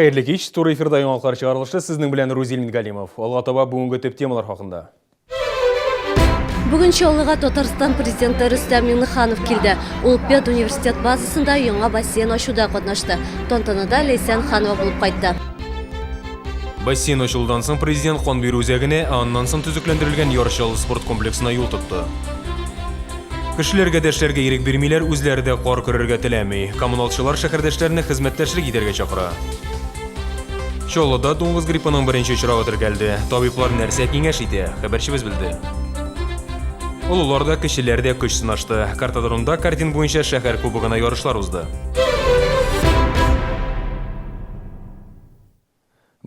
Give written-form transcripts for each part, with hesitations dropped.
Хәерле кич, туры эфирда яңалыклар чыгарылышы, сезнең белән Рузил Мингалимов. Алга таба бүгенге төп темалар хакында. Бүген Чаллыга Татарстан президенты Рөстәм Миңнеханов килде. Ул педуниверситет базасында яңа бассейн ачуда катнашты. Тантанада Ләйсән Ханова булып кайтты. Бассейн ачылудан соң президент кан бирү үзәгенә, ә аннан соң төзекләндерелгән Яр Чаллы спорт комплексына юл тотты. Кешеләргә дә эшләргә ирек бирмиләр, үзләре дә кар көрергә теләми. Коммуналчылар шәһәрдәшләрне хезмәттәшлек итәргә чакыра. Чаллыда дуңгыз гриппының беренче очрагы теркәлде. Табиблар нәрсә киңәш итә? Хәбәрчебез белде. Олылар да, кечеләр дә көч сынашты. Картодромда картинг буенча шәһәр кубогына ярышлар узды.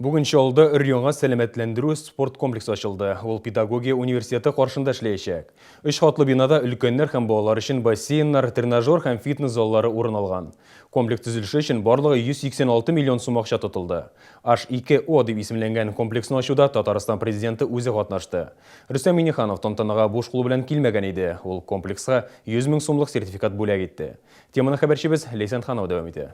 Бүген Чаллыда өр-яңа сәламәтләндерү спорт комплексы ачылды. Ул педагогия университеты каршында эшләячәк. Өч катлы бинада өлкәннәр һәм балалар өчен бассейннар, тренажер һәм фитнес заллары урын алган. Комплекс төзелеше өчен барлыгы 186 миллион сум акча тотылды. H2O дип исемләнгән комплексны ачуда Татарстан Президенты үзе катнашты. Рөстәм Миңнеханов тантанага буш кул белән килмәгән иде. Ул комплекска 100 мең сумлык сертификат бүләк итте. Теманы хәбәрчебез Ләйсән Ханова дәвам итә.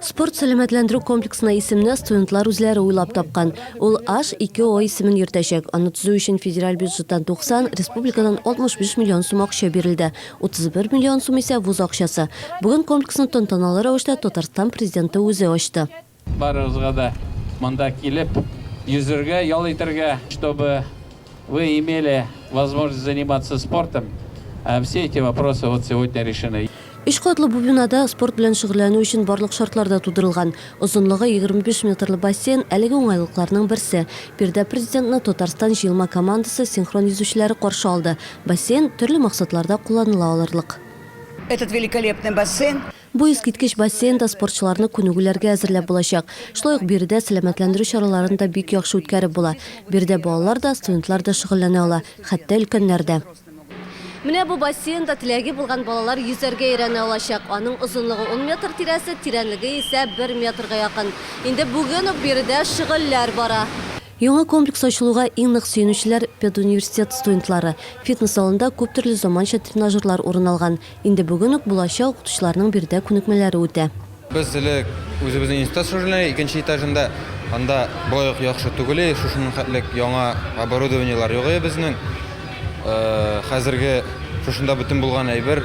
Спорт сәламәтләндерү комплексына исемне студентлар үзләре уйлап тапкан. Ул H2O исемен йөртәчәк. Аны төзү өчен федераль бюджеттан 90, республикадан 65 миллион сум акча бирелде. 31 миллион сум исә вуз акчасы. Бүген комплексны тантаналы рәвештә Татарстан Президенты үзе ачты. Барыгызга да монда килеп йөзергә, ял итәргә, чтобы вы имели возможность заниматься спортом, все эти вопросы вот сегодня решены. Өч катлы бу бинада спорт белән шөгыльләнү өчен барлык шартлар да тудырылган. Озынлыгы 25 метрлы бассейн, әлеге уңайлыкларның берсе. Биредә Президентны Татарстан җыелма командасы синхрон йөзүчеләре каршы алды. Бассейн төрле максатларда кулланыла алырлык. Этот великолепный бассейн. Бу искиткеч бассейнда спортчыларны күнегүләргә әзерләп булачак. Шулай ук биредә сәламәтләндерү чараларын да бик яхшы үткәреп була. Биредә балалар да, студентлар да шөгыльләнә ала, хәтта өлкәннәр дә. Менә бу бассейнда теләге булган балалар йөзәргә өйрәнә алачак. Аның озынлыгы ун метр тирәсе, тирәнлеге исә бер метрга якын. Инде бүген үк биредә шөгыльләр бара. Яңа комплекс ачылуга иң нык сөенүчеләр, педуниверситет студентлары. Фитнес залында күп төрле заманча тренажерлар урын алган. Инде бүген үк булачак укытучыларның биредә күнекмәләре үтә. Без элек үзебезнең институтта шөгыльләнә, икенче этажында. Анда болай ук яхшы түгел иде, шушының хәтлек яңа оборудованиелар юк иде безнең. Хәзерге шушында бөтен булган әйбер,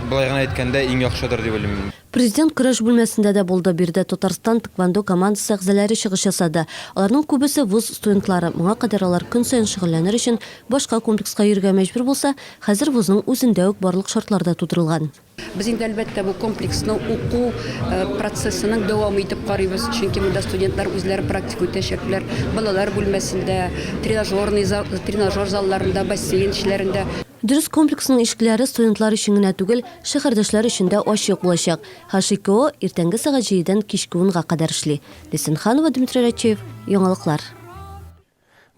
болай гына әйткәндә, иң яхшыдыр дип уйлыйм. Президент көрәш бүлмәсендә дә булды. Биредә Татарстан тхэквондо командасы әгъзаләре чыгыш ясады. Аларның күбесе вуз студентлары. Моңа кадәр алар көн саен шөгыльләнер өчен башка комплекска йөрергә мәҗбүр булса, хәзер вузның үзендә үк барлык шартлар да тудырылган. Без инде, әлбәттә, бу комплексны уку процессының дәвамы итеп карыйбыз, чөнки монда студентлар үзләре практика үтәчәкләр, балалар бүлмәсендә, тренажерный зал, тренажер залларында, бассейн эчләрендә. Дөрес, комплексның ишекләре студентлар өчен генә түгел, шәһәрдәшләр өчен дә ачык булачак. ХКО иртәнге сәгать җидедән кичке унга кадәр эшли. Лесен Ханова, Дмитрий Рачеев, Яңалыклар.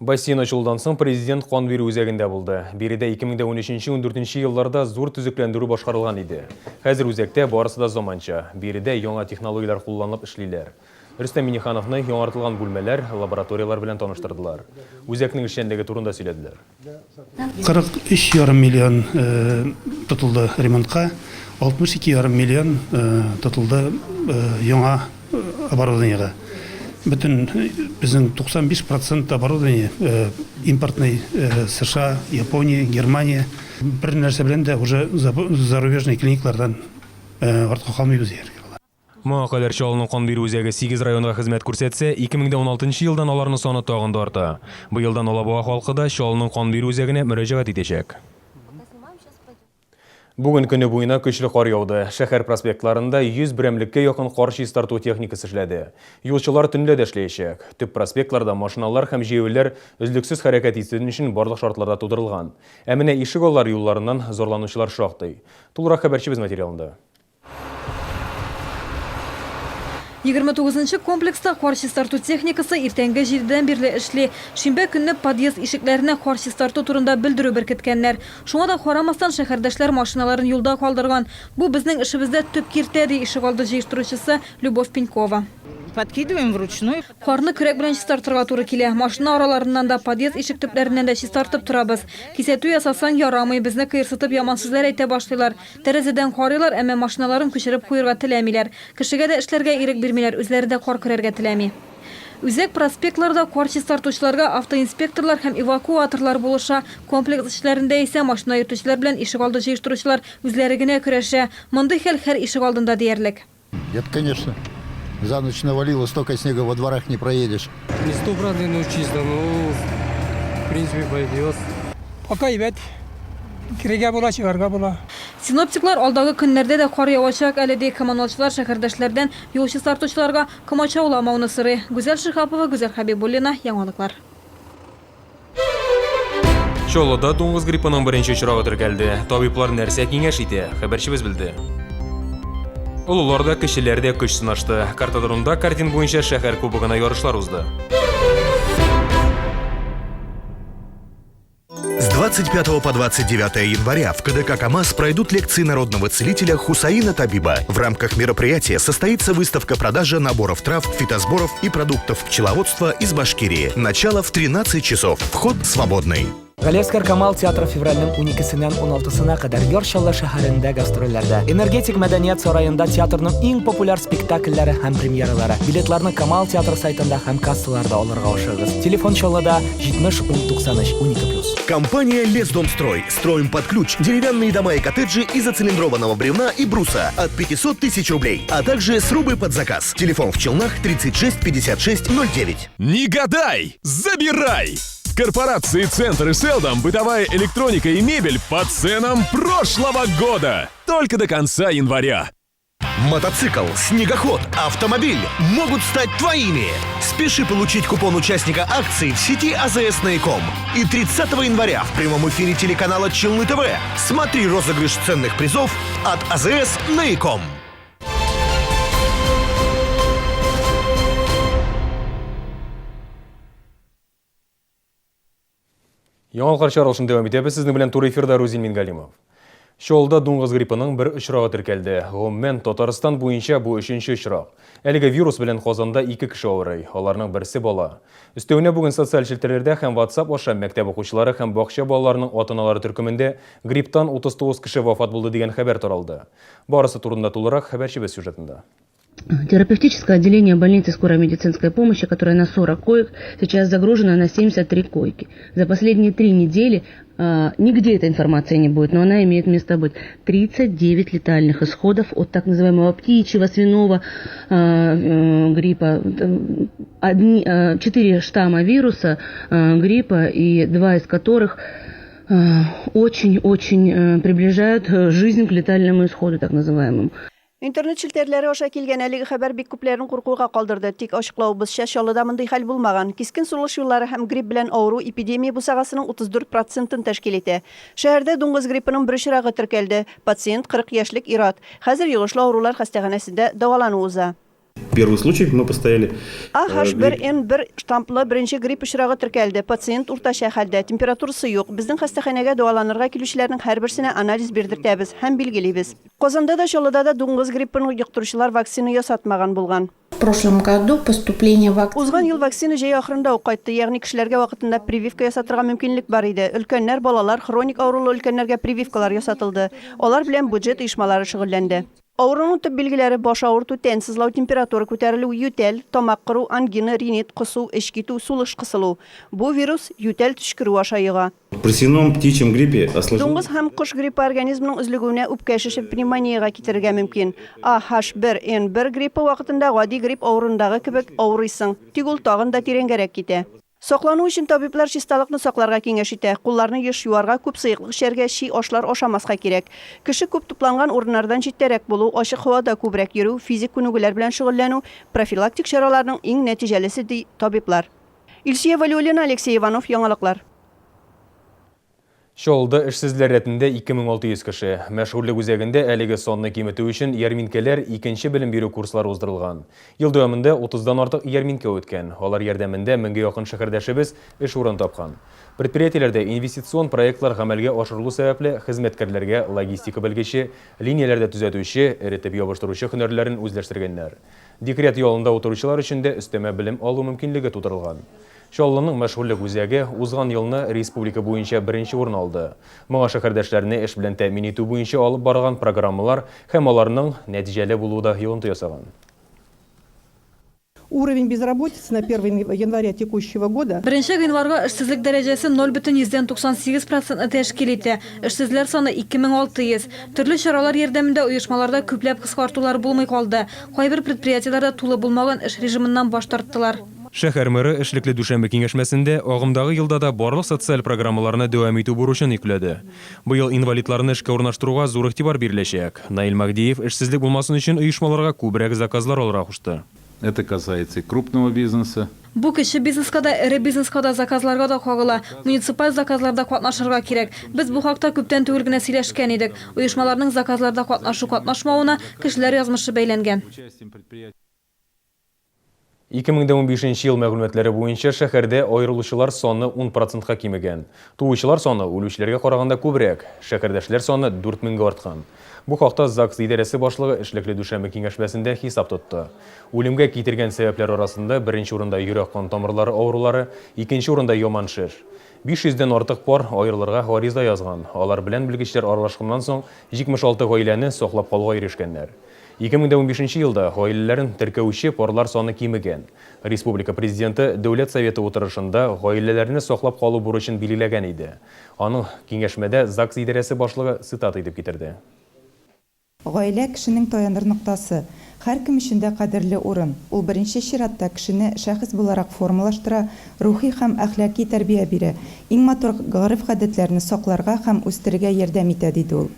Бассейн ачылудан соң президент кан бирү үзәгендә булды. Биредә 2013-14 елларда зур төзекләндерү башкарылган иде. Хәзер үзәктә барысы да заманча. Биредә яңа технологияләр кулланылып эшлиләр. Рөстәм Миңнехановны яңартылган бүлмәләр, лабораторияләр белән таныштырдылар. Үзәкнең эшчәнлеге турында сөйләделәр. 43 ярым миллион тотылды ремонтка, 62 ярым миллион тотылды яңа оборудованиегә. Бөтен безнең 95 процент оборудование импортный США, Япония, Германия. Бер нәрсә белән дә уже зарубежный клиниклардан артка калмыйбыз дияргә була. Моңа кадәр Чаллының кан бирү үзәге сигез районга хезмәт күрсәтсә, 2016 елдан аларның саны тагын да арта. Быелдан Алабуга халкы да Чаллының кан бирү үзәгенә мөрәҗәгать итәчәк. Бүген көне буена көчле кар яуды. Шәһәр проспектларында 100 берәмлеккә якын кар чистарту техникасы эшләде. Юлчылар төнлә дә эшләячәк. Төп проспектларда машиналар һәм җәяүлеләр өзлексез хәрәкәт итсен өчен барлык шартлар да тудырылган. Ә менә ишек аллары юлларыннан зарланучылар шактый. Тулырак хәбәрчебез материалында. 29 нчы комплекста кар чистарту техникасы иртәнге җидедән бирле эшли. Шимбә көнне подъезд ишекләренә кар чистарту турында белдерү беркеткәннәр. Шуңа да карамастан, шәһәрдәшләр машиналарын юлда калдырган. Бу безнең эшебездә төп киртә, ди ишегалды җыештыручысы Любовь Пенькова. Подкидываем вручную. Карны көрәк белән чистартырга туры килә. Машина араларыннан да, подъезд ишек төпләреннән дә чистартып торабыз. Кисәтү ясасаң, ярамый, безне кыерсытып яман сүзләр әйтә башлыйлар. Тәрәзәдән карыйлар, әмма машиналарын күчереп куерга теләмиләр. Кешегә дә эшләргә ирек бирмиләр, үзләре дә кар көрәргә теләми. Үзәк проспектларда кар чистартучыларга автоинспекторлар һәм эвакуаторлар булыша. Комплекс эчләрендә исә машина йөртүчеләр белән ишегалды җыештыручылар үзләре генә көрәшә. Мондый хәл һәр ишегалдында диярлек. Это, конечно, за ночь навалило столько снега, во дворах не проедешь. Не стопроцентно чисто, но в принципе пойдет. Пока әйбәт. Керергә була, чыгарга була. Синоптиклар алдагы көннәрдә дә кар явачак әле, ди. Коммуналчылар шәһәрдәшләрдән юл чистартучыларга комачауламауны сорый. Гүзәл Шиһапова, Гүзәл Хәбибуллина, Яңалыклар. Чаллыда дуңгыз гриппының беренче очрагы теркәлде. Табиблар нәрсә киңәш итә? Хәбәрчебез белде. Олылар да, кечеләр дә көч сынашты. Картодромда картинг буенча шәһәр кубогына ярышлар узды. С 25 по 29 января в КДК КАМАЗ пройдут лекции народного целителя Хусаина Табиба. В рамках мероприятия состоится выставка-продажа наборов трав, фитосборов и продуктов пчеловодства из Башкирии. Начало в 13 часов. Вход свободный. Галиәсгар Камал театры февральнең 12-сеннән 16-сына кадәр Яр Чаллы шәһәрендә гастрольләрдә. Энергетик мәдәният сараенда театрның иң популяр спектакльләре һәм премьералары. Билетларны Камал театры сайтында һәм кассаларда алырга ашыгыгыз. Телефон Чаллыда 70 10 93 12 плюс. Компания Лесдомстрой. Строим под ключ деревянные дома и коттеджи из оцилиндрованного бревна и бруса от 500 тысяч рублей, а также срубы под заказ. Телефон в Челнах 36 56 09. Не гадай, забирай! В корпорации «Центр» и «Селдом» бытовая электроника и мебель по ценам прошлого года. Только до конца января. Мотоцикл, снегоход, автомобиль могут стать твоими. Спеши получить купон участника акции в сети АЗС Наиком. И 30 января в прямом эфире телеканала Челны ТВ смотри розыгрыш ценных призов от АЗС Наиком. Яңалыклар чыгарылышын дәвам итәбез. Сезнең белән туры эфирда Рузил Мингалимов. Чаллыда дуңгыз гриппының бер очрагы теркәлде. Гомумән, Татарстан буенча бу өченче очрак. Әлеге вирус белән Казанда ике кеше авырый, аларның берсе бала. Өстәвенә бүген социаль челтәрләрдә һәм WhatsApp аша мәктәп укучылары һәм бакча балаларының ата-аналары төркемендә грипптан 39 кеше вафат булды дигән хәбәр таралды. Барысы турында тулырак хәбәрчебез сюжетында. Терапевтическое отделение больницы скорой медицинской помощи, которое на 40 коек, сейчас загружено на 73 койки. За последние три недели нигде этой информации не будет, но она имеет место быть. 39 летальных исходов от так называемого птичьего, свиного гриппа. Одни, 4 штамма вируса гриппа, и два из которых очень-очень приближают жизнь к летальному исходу, так называемому. Интернет челтәрләре аша килгән әлеге хәбәр бик күпләрен куркуга калдырды. Тик ачыклавыбызча, Чаллыда мондый хәл булмаган. Кискен сулыш юллары һәм грипп белән авыру эпидемия бусагасының 34 процентын тәшкил итә. Шәһәрдә дуңгыз гриппының бер очрагы теркәлде. Пациент, 40 яшьлек ир-ат. Хәзер йогышлы авырулар хастаханәсендә дәвалану уза. Первый случай мы поставили. AH1N1 штамплы беренче грипп очрагы теркәлде. Пациент уртача хәлдә, температурасы юк. Безнең хастаханәгә дәваланырга килүчеләрнең һәрберсенә анализ бирдертәбез һәм билгелибез. Казанда да, Чаллыда да дуңгыз гриппын йоктыручылар вакцина ясатмаган булган. В прошлом году поступление вакцин... Узган ел вакцина җәй ахырында ук кайтты, ягъни кешеләргә вакытында прививка ясатырга мөмкинлек бар иде. Өлкәннәр, балалар, хроник авырулы өлкәннәргә прививкалар ясатылды. Алар белән бюджет оешмалары шөгыльләнде. Авыруның төп билгеләре, баш авырту, тән сызлау, температура күтәрелү, ютәл, тамак кыру, ангина, ринит, косу, эч китү, сулыш кысылу. Бу вирус ютәл төчкерү аша йога. При свином, птичьем гриппе осложнений. Дуңгыз һәм кош гриппы организмның өзлегүенә, үпкә шешеп, пневмониягә китерергә мөмкин. AH1N1 гриппы вакытында гади грипп авыруындагы кебек авырыйсың, тик ул тагын да тирәнгәрәк китә. Саклану өчен табиблар чисталыкны сакларга киңәш итә. Кулларны еш юарга, күп сыеклык эчәргә, чи ашлар ашамаска кирәк. Кеше күп тупланган урыннардан читтәрәк булу, ачык һавада күбрәк йөрү, физик күнегүләр белән шөгыльләнү, профилактик чараларның иң нәтиҗәлесе, ди табиблар. Илсөя Вәлиуллина, Алексей Иванов, Яңалыклар. Чаллыда эшсезләр рәтендә 2600 кеше. Мәшгульлек үзәгендә әлеге санны киметү өчен ярминкәләр, икенче белем бирү курслары уздырылган. Ел дәвамында утыздан артык ярминкә үткән. Алар ярдәмендә меңгә якын шәһәрдәшебез эш урыны тапкан. Предприятиеләрдә инвестицион проектлар гамәлгә ашырылу сәбәпле, хезмәткәрләргә логистика белгече, линияләрдә төзәтүче, эретеп ябыштыручы һөнәрләрен үзләштергәннәр. Декрет ялында утыручылар өчен дә өстәмә белем алу мөмкинлеге тудырылган. Чаллының мәшгульлек үзәге узган елны республика буенча беренче урын алды. Моңа шәһәрдәшләрне эш белән тәэмин итү буенча алып барылган программалар һәм аларның нәтиҗәле булуы да йогынты ясаган. Уровень безработицы на первое января текущего года. Беренче гыйнварга эшсезлек дәрәҗәсе 0,98 процентны тәшкил итә. Эшсезләр саны 2600. Төрле чаралар ярдәмендә оешмаларда күпләп кыскартулар булмый калды. Кайбер предприятиеләрдә тулы булмаган эш режимыннан баш тарттылар. Шәһәр мэры эшлекле дүшәмбе киңәшмәсендә агымдагы елда да барлык социаль программаларны дәвам итү бурычын йөкләде. Быел инвалидларны эшкә урнаштыруга зур игътибар биреләчәк. Наил Мәһдиев эшсезлек булмасын өчен оешмаларга күбрәк заказлар алырга кушты. Это касается и крупного бизнеса. Бу кече бизнеска да, эре бизнеска да, заказларга да кагыла. Муниципаль заказларда катнашырга кирәк. Без бу хакта күптән түгел генә сөйләшкән идек. Оешмаларның заказларда катнашу-катнашмавына кешеләр язмышы бәйләнгән. 2015 нче ел мәгълүматлары буенча шәһәрдә аерылучылар саны 10 процентка кимегән. Туучылар саны үлүчеләргә караганда күбрәк. Шәһәрдәшләр саны 4 меңгә арткан. Бу хакта ЗАГС идарәсе башлыгы эшлекле дүшәмбе киңәшмәсендә хисап тотты. Үлемгә китергән сәбәпләр арасында беренче урында йөрәк-кан тамырлары авырулары, икенче урында яман шеш. 500 дән артык пар аерылырга гариза язган. Алар белән белгечләр аралашканнан соң 76 гаиләне саклап калуга ирешкәннәр. 2015 нче елда гаиләләрен теркәүче парлар саны кимегән. Республика Президенты Дәүләт Советы утырышында гаиләләрне саклап калу бурычын билгеләгән иде. Аны киңәшмәдә ЗАГС идарәсе башлыгы цитата итеп китерде. Гаилә, кешенең таяныр ноктасы. Һәркем өчен дә кадерле урын. Ул беренче чиратта кешене шәхес буларак формалаштыра, рухи һәм әхлаки тәрбия бирә, иң матур гореф-гадәтләрне сакларга һәм үстерергә ярдәм итә, диде ул.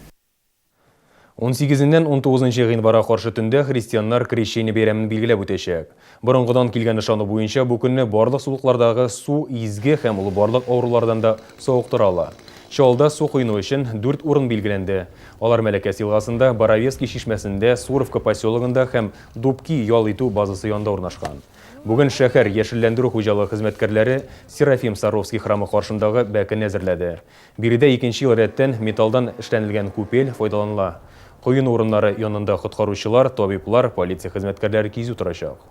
Унсигезеннән унтугызынчы гыйнварга каршы төндә христианнар Крещение бәйрәмен билгеләп үтәчәк. Борынгыдан килгән ышану буенча, бу көнне барлык сулыклардагы су изге һәм ул барлык авырулардан да савыктыра ала. Чаллыда су коену өчен дүрт урын билгеләнде. Алар Мәләкәс елгасында, Боровецкий чишмәсендә, Суровка поселогында һәм Дубки ял итү базасы янында урнашкан. Бүген шәһәр яшелләндерү хуҗалыгы хезмәткәрләре Серафим Саровский храмы каршындагы бәкене әзерләде. Биредә икенче ел рәттән металлдан эшләнелгән купель файдаланыла. Коену урыннары янында коткаручылар, табиблар, полиция хезмәткәрләре кизү торачак.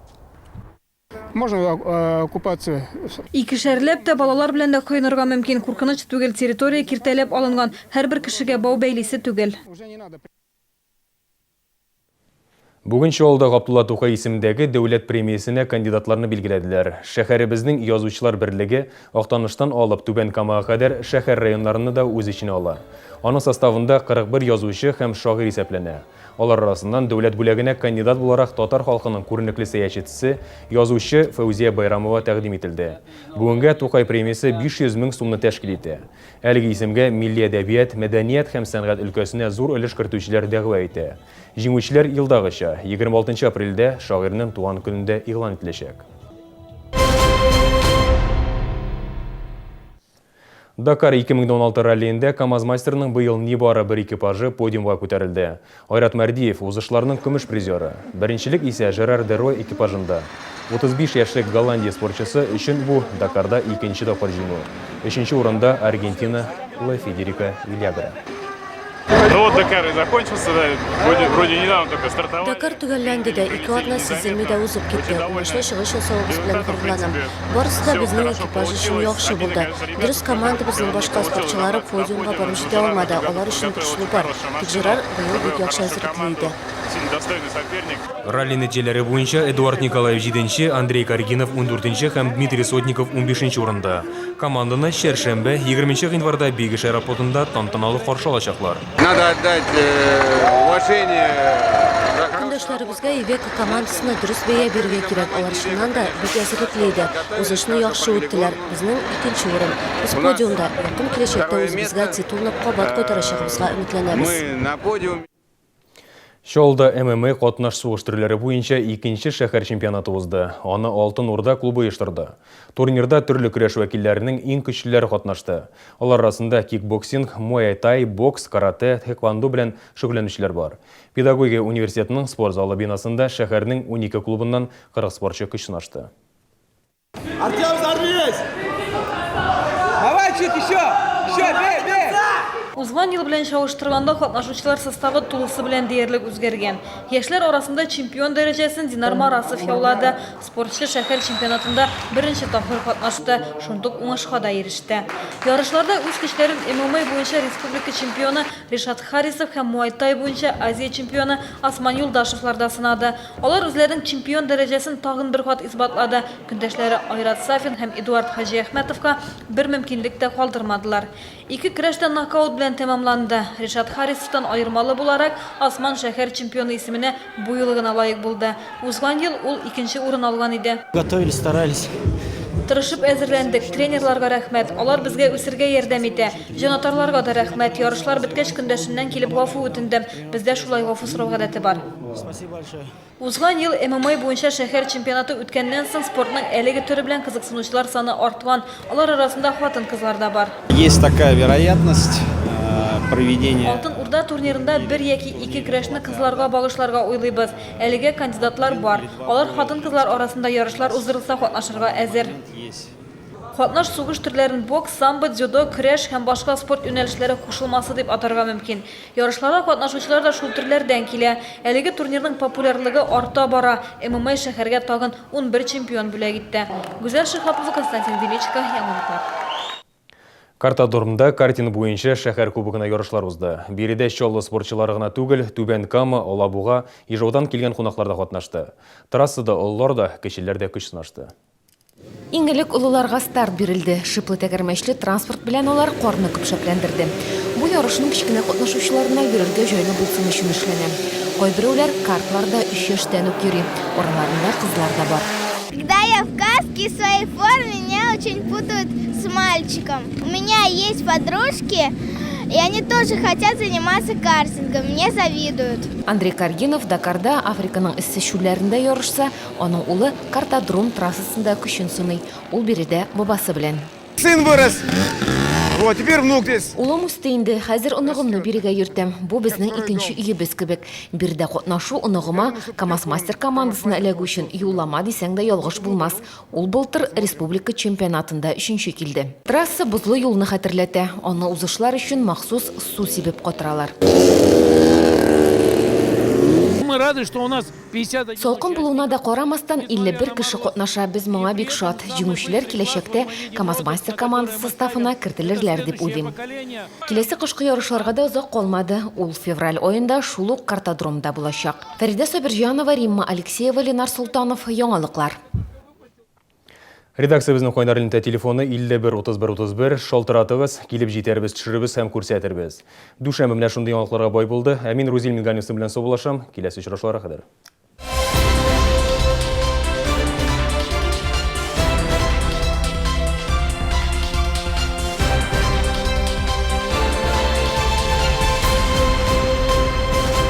Можно купаться. Икешәрләп тә, балалар белән дә коенырга мөмкин. Куркыныч түгел, территория киртәләп алынган, һәрбер кешегә бау бәйлисе түгел. Бүген Чаллыда Габдулла Тукай исемендәге дәүләт премиясенә кандидатларны билгеләделәр. Шәһәребезнең Язучылар берлеге Актаныштан алып Түбән Камага кадәр шәһәр районнарны да үз эченә ала. Аның составында 41 язучы һәм шагыйрь исәпләнә. Алар арасыннан дәүләт бүләгенә кандидат буларак татар халкының күренекле сәясәтчесе, язучы Фәүзия Байрамова тәкъдим ителде. Бүгенгә Тукай премиясе 500 мең сумны тәшкил итә. Әлеге исемгә милли әдәбият, мәдәният һәм сәнгать өлкәсенә зур өлеш кертүчеләр дәгъва итә. Җиңүчеләр елдагыча, 26 нчы апрельдә, шагыйрьнең туган көнендә игълан ителәчәк. Дакар 2016 раллиендә КАМАЗ-мастерның быел нибары бер экипажы подиумга күтәрелде. Айрат Мәрдиев, узышларның көмеш призеры. Беренчелек исә Жерар де Рой экипажында. 35 яшьлек Голландия спортчысы өчен бу, Дакарда икенче тапкыр җиңү. Өченче урында, Аргентина лы Федерико Вильягра. Ну вот Дакар и закончился, да, вроде, вроде недавно только стартовали. Дакар төгәлләнде дә, ике атна сизелми дә узып китте. Уңышлы чыгыш ясавыбыз белән горурланам. Барысы да безнең экипаж өчен яхшы булды. Дөрес, командабызның башка спортчылары подиумга барып җитә алмады, алар өчен борчылу бар. Тик Жерар быел бик яхшы әзерлекле иде. Ралли нәтиҗәләре буенча Эдуард Николаев җиденче, Андрей Каргинов ундүртенче һәм Дмитрий Сотников унбишенче урында. Команданы чәршәмбе, егерменче гыйнварда Бигеш аэропортында тантаналы каршы алачаклар. Надо отдать уважение. Көндәшләребезгә Ивеко командасына дөрес бәя бирергә кирәк, алар чыннан да бик әзерлекле иде. Узышны яхшы үттеләр. Безнең икенче урын. Без подиумда. Якын киләчәктә үзебезгә титулны кабат кайтарачагыбызга өметләнәбез. Мы на подиуме. Чаллыда ММА катнаш сугыш төрләре буенча икенче шәһәр чемпионаты узды. Аны Алтын Урда клубы оештырды. Турнирда төрле көрәш вәкилләренең иң көчлеләре катнашты. Алар арасында кикбоксинг, муай-тай, бокс, каратэ, тхэквондо белән шөгыльләнүчеләр бар. Педагогия университетының спорт залы бинасында шәһәрнең 12 клубыннан 40 спортчы көч сынашты. Артем, взорвись! Давай чуть еще! Еще, бей, бей! Узган ел белән чагыштырганда катнашучылар составы тулысы белән диярлек үзгәргән. Яшьләр арасында чемпион дәрәҗәсен Динар Марасов яулады. Спортчы шәһәр чемпионатында беренче тапкыр катнашты, шундук уңышка да иреште. Ярышларда үз көчләрен ММА буенча республика чемпионы Ришат Харисов һәм муай-тай буенча Азия чемпионы Осман Юлдашевлар да сынады. Алар үзләренең чемпион дәрәҗәсен тагын бер кат исбатлады, көндәшләре Айрат Сафин һәм Эдуард Хаҗиәхмәтовка бер мөмкинлек тә калдырмадылар. Ике көрәш тә нокаут белән тәмамланды. Ришат Харисовтан аермалы буларак, Осман шәһәр чемпионы исеменә бу юлы гына лаек булды. Узган ел ул икенче урын алган иде. Готовились, старались. Тырышып әзерләндек, тренерларга рәхмәт, алар безгә үсергә ярдәм итә. Җанатарларга да рәхмәт, ярышлар беткәч көндәшемнән килеп гафу үтендем, бездә шулай гафу сорау гадәте бар. Спасибо большое. Узган ел ММА буенча шәһәр чемпионаты үткәннән соң спортның әлеге төре белән кызыксынучылар саны арткан. Алар арасында хатын-кызлар да бар. Есть такая вероятность проведения. Алтын Урда турнирында бер яки ике көрәшне кызларга багышларга уйлыйбыз. Әлегә кандидатлар бар. Алар хатын-кызлар арасында ярышлар уздырылса катнашырга әзер. Катнаш сугыш төрләрен бокс, самбо, дзюдо, көрәш һәм башка спорт юнәлешләре кушылмасы дип атарга мөмкин. Ярышларга катнашучылар да шул төрләрдән килә. Әлеге турнирның популярлыгы арта бара, ММА шәһәргә тагын 11 чемпион бүләк итте. Гүзәл Шиһапова, Константин Величко, Яңалыклар. Картодромда картинг буенча шәһәр кубогына ярышлар узды. Биредә Чаллы спортчылары гына түгел, Түбән Кама, Алабуга, Ижаудан килгән кунаклар да катнашты. Трассада олылар да, кечеләр дә көч сынашты. Иң элек олыларга старт бирелде. Шиплы тәгәрмәчле транспорт белән алар карны көпшәкләндерде. Бу ярышның кечкенә катнашучыларына йөрергә җайлы булсын өчен эшләнә. Кайберәүләр картларда өч яшьтән үк йөри. Араларында кызлар да бар. Когда я в каске в своей форме, меня очень путают с мальчиком. У меня есть подружки, и они тоже хотят заниматься картингом, мне завидуют. Андрей Каргинов Дакарда Африканың эссе чүлләрендә ярышса, Аның улы картодром трассасында көчен сыный. Ул биредә бабасы белән. Сын вырос. Вот, теперь внук здесь. Улым үсте инде, хәзер оныгымны бирегә йөртәм. Бу безнең икенче өебез кебек. Биредә катнашу оныгыма КАМАЗ-Мастер командасына эләгү өчен юллама дисәң дә ялгыш булмас. Ул былтыр республика чемпионатында өченче килде. Трасса бозлы юлны хәтерләтә. Аны узышлар өчен махсус су сибеп катыралар. Мы рады, что у нас Салкын булуына да карамастан, 51 кеше катнаша. Без моңа бик шат. Җиңүчеләр киләчәктә КАМАЗ-Мастер командасы составына кертелерләр дип уйлыйм. Киләсе кышкы ярышларга да озак калмады. Ул февраль аенда шул ук картодромда булачак. Фәридә Сабирҗанова, Римма Алексеева, Ленар Солтанов, Яңалыклар. Редакциябезнең кайнар элемтә телефоны 51 31 31. Шалтыратыгыз, килеп җитәрбез, төшерербез һәм күрсәтербез. Дүшәмбе менә шундый яңалыкларга бай булды. Ә мин Рузил Мингалимовның белән саубуллашам. Киләсе очрашуларга кадәр.